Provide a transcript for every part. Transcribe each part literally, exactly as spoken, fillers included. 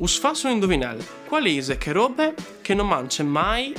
Us fas un induvinel: qual ise chê robe che no mance mai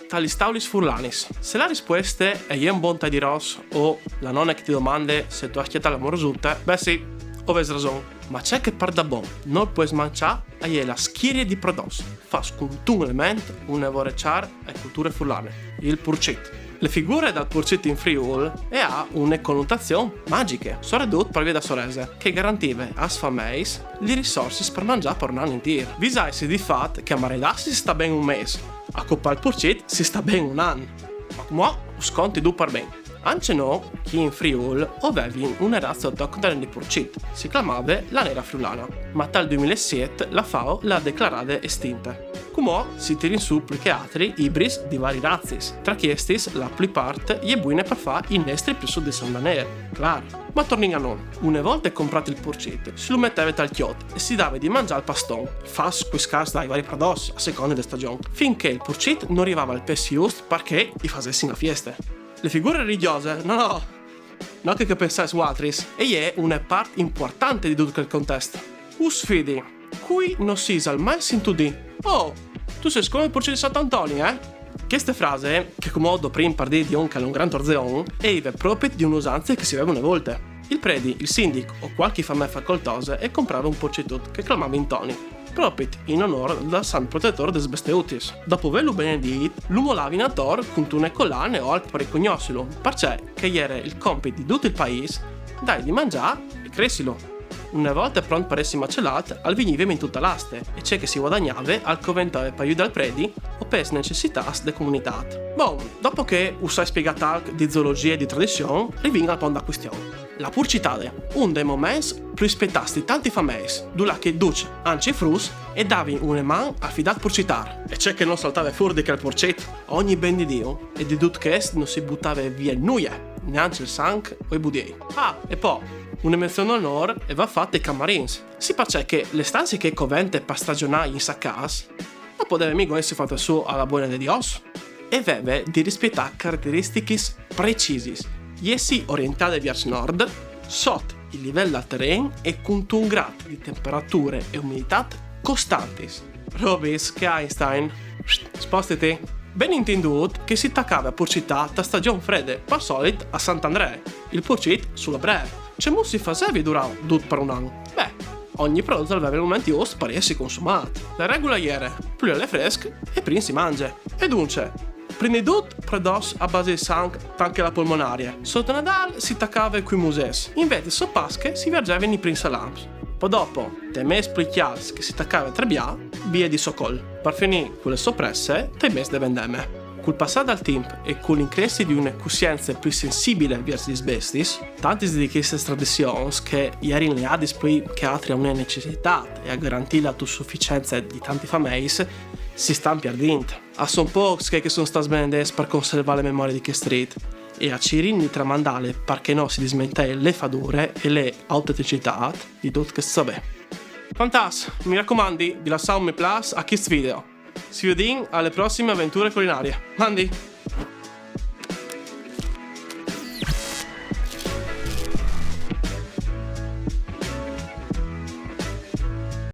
ta lis taulis furlanis? Se la rispueste e je un bon tai di ros o la none che ti domande se tu âs cjatà la morosute, beh sì, o vês rason. Ma ce che par da bon nol pues manciâ e je la schirie di prodots fats cuntun element une vore cjâr ae culture furlane: il purcit. Le figure dal purcit in Friûl e à une conotazion magjiche, soredut par vie da sô rese, che garantive âs fameis lis risorsis par mangjâ par un an intîr. Visaitsi di fat che a maredâsi si sta ben un mês, a copâ il purcit si sta ben un an. Ma cumò us conti dut par ben. Ancje nô, chi in Friûl, o vevin une raze autoctone di purcit, si clamave la nera friulana, ma tal doi mil e siet la FAO le à declarade estinte. Cumò si tirin sù plui che altri ibris di varis razis, tra chestis la plui part e je buine par fâ i nestris piçuts di San Danêr, clâr. Ma tornìn a nô. Une volte comprât il purcit, si lu meteve tal cjot e si dave di mangjâ al paston, fats cui scarts dai varis prodots, a seconde de stagjon, fin che il purcit no rivave al pes just par che i fasessin la fieste. Le figure rigjose, no, no, no chê che o pensais vualtris, e je une part impuartante di dut chel contest. Us fidi, cui no si isal mai sintût dî: «Oh, tu sês come il purcit di Sant'Antoni, eh?» Cheste frase, che cumò o doprin par dî di un che al è un grant orzeon, e rive propit di une usanze che si veve une volte. Il predi, il sindic o cualchi famee facoltose e comprave un purcitut che clamavin Toni, propit in onôr dal sant protetôr des besteutis. Dopo vêlu benedît, lu molavin ator cuntune colane o alc par ricognossilu, parcè che e jere il compit di dut il paîs dâi di mangjâ e cressilu. Une volte pront par jessi macelât, al vignive mintût tal aste, e ce che si vuadagnave al coventave par judâ il predi o pes necessitâts de comunitât. Bon, dopo che us ai spiegât alc di zoologjie e di tradizion, rivìn al pont da cuistion. La purcitade, un dai moments plui spietâts di tantis fameis, dulà che ducj, ancje i fruts, e davin une man al fidât purcitâr. E ce che nol saltave fûr di chel purcit, ogni ben di Diu, e di dut chest no si butave vie nuie, nancje il sanc o i budiei. Ah, e po, une menzion onôr e va fate ai camarins. Sì, parcè che le stanzie che e covente par stagjonâ in sa câs no podeve mighe jessi fate sù a la buine de Dios. E veve di rispietâ carateristichis precisis: jessi orientade viers nord, sot il livel dal teren e cuntun grât di temperature e umiditât costantis. Robis che Einstein. Spostiti. Ben intindût che si tacave a purcitâ ta stagjon frede, par solit a Sant Andree, il purcit su la bree. Cemût si fasevi durâ dut par un an? Beh, ogni prodot al veve il moment just par jessi consumât. La regule e jere: plui al è fresc e prin si mangje. E duncje, prin di dut prodots a base di sanc, tant che la polmonarie. Sot Nadâl si tacave cui musets, invezit sot Pasche si vierzevin i prins salams. Po dopo, tai mês plui cjalts che si tacave a trebiâ, bie di socol. Par finî cu le sopresse, tai mês de Vendeme. Cul passâ dal timp e cul incressi di une cussience plui sensibile viers lis bestiis, tantis di chestis tradizions che a jerin leadis plui che altri a une necessitât e a garantî la autosuficience di tantis fameis, si stan pierdint. A son pôcs chei che a son stâts benedets par conservâ le memorie di chest rit, e a cirìn di tramandâle par che no si dismenteie le fadure e le autenticitât di dut chest savê. Fantats, mi racomandi di lassâ un mi plâs a chest video. Si viodìn a le prossime aventure culinarie. Mandi!